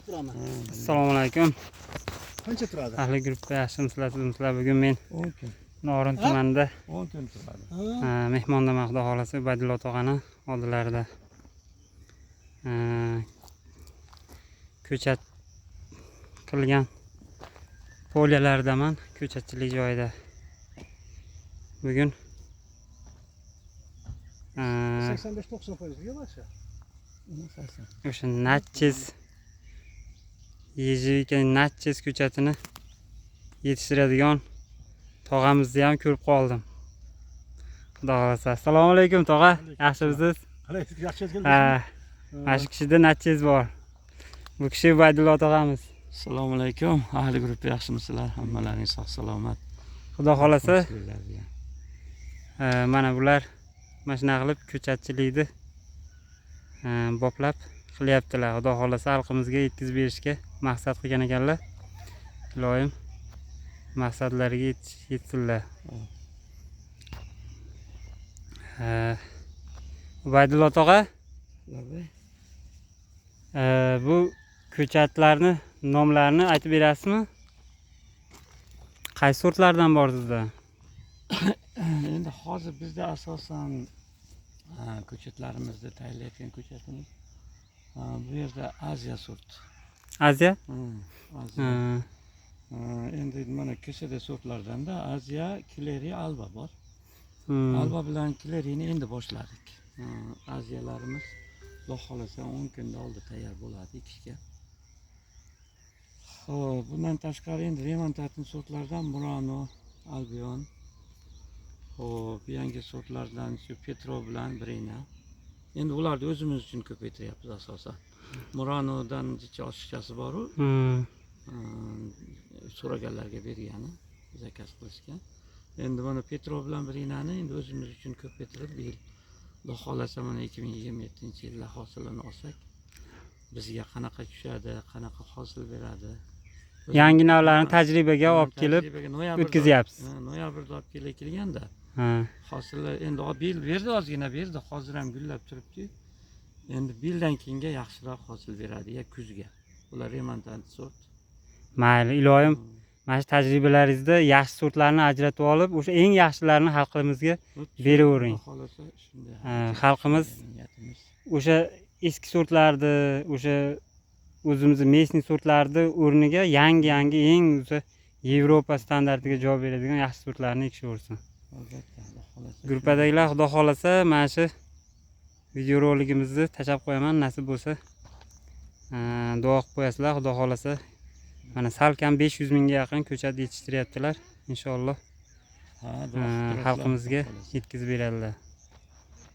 Turaman. Assalomu alaykum. Qancha turadi? Ahli guruhda yaxshimisizlar, tuzukmisizlar? Bugun men 10 kun. Norin tumanida 10 kun turadi. Ha, mehmondaman, xudo xohlasa, Ubaydullo tog'ani oldilarida. Ko'chat qilgan polyalardaman, ko'chatchilik joyida. Bugun 85-90 foizga barcha. O'sha Natchez ежевика, Natchez ko'chatini yetishtiradigan tog'amizni ham ko'rib qoldim. Xudo xohlasa. Assalomu alaykum, tog'a. Yaxshimisiz? Qalay, yaxshi? Ha, mana shu kishida Natchez bor. Bu kishi Ubaydullo tog'amiz. Assalomu alaykum. Ahli guruh, yaxshimisizlar? Hammalaring sog' salomat. Xudo xohlasa, Sizlar bilan. mana bular mana shunaqa qilib ko'chatchilikni boplab qilyaptilar. Xudo xohlasa, xalqimizga yetkazib berishga maqsad qilgan ekanlar. Iloyim maqsadlariga yetsinlar. Ubaydullo tog'a, Labay. bu ko'chatlarni nomlarini aytib berasizmi? Qaysi sortlardan bor sizda? Endi hozir bizda asosan ko'chatlarimizni tayyorlayotgan ko'chatimiz, bu yerda Aziya sort. Aziya? Ha, Aziya. Ha, endi mana ko'chada sortlardanda Aziya, Kileri, Alba bor. Alba bilan Kilerini endi boshladik. Ha, Aziyalarimiz xudo xohlasa 10 kunda oldi tayyor bo'ladi ekishga. Xo'p, bundan tashqari endi remontatli sortlardan Murano, Albion. Xo'p, yangi sortlardan shu Petro bilan Brina. Endi ularni o'zimiz uchun ko'paytiryapmiz asosan. Muranodan jicha oshiqchasi bor-u, so'raganlarga bergani, zakaz qilishgan. Endi mana Petro bilan Brinani endi o'zimiz uchun ko'paytirib, bu yil xudo xohlasa mana 2027-yilda hosilini olsak, bizga qanaqa tushadi, qanaqa hosil beradi. Yangi navlarni tajribaga olib kelib Tajribaga noyabrda o'tkazyapsiz. Ha, noyabrda olib kelib kelganda hosili endi bu yil berdi, ozgina berdi, hozir ham gullab turibdi. Endi bu yildan keyinga yaxshiroq hosil beradi, ya kuzga. Ular remontant sort. Mayli, iloyim mana shu tajribalaringizda yaxshi sortlarni ajratib olib, o'sha eng yaxshilarini xalqimizga beravering. Xudo xohlasa shunday. Ha, xalqimiz niyatimiz. o'sha eski sortlarni, o'sha o'zimizni местный sortlarni o'rniga yangi yangi, eng o'sha Yevropa standartiga javob beradigan yaxshi sortlarni ekishaversin. Albatta, xudo xohlasa. Gruppadagilar, xudo xohlasa, mana shu videoroligimizni tashlab qo'yaman, nasib bo'lsa. Duo qilib qo'yasizlar, xudo xohlasa. Mana salkam 500 mingga yaqin ko'chat yetishtiryaptilar. Inshaalloh Ha, duo qilib turasizlar, xalqimizga xudo xohlasa. yetkazib beradilar.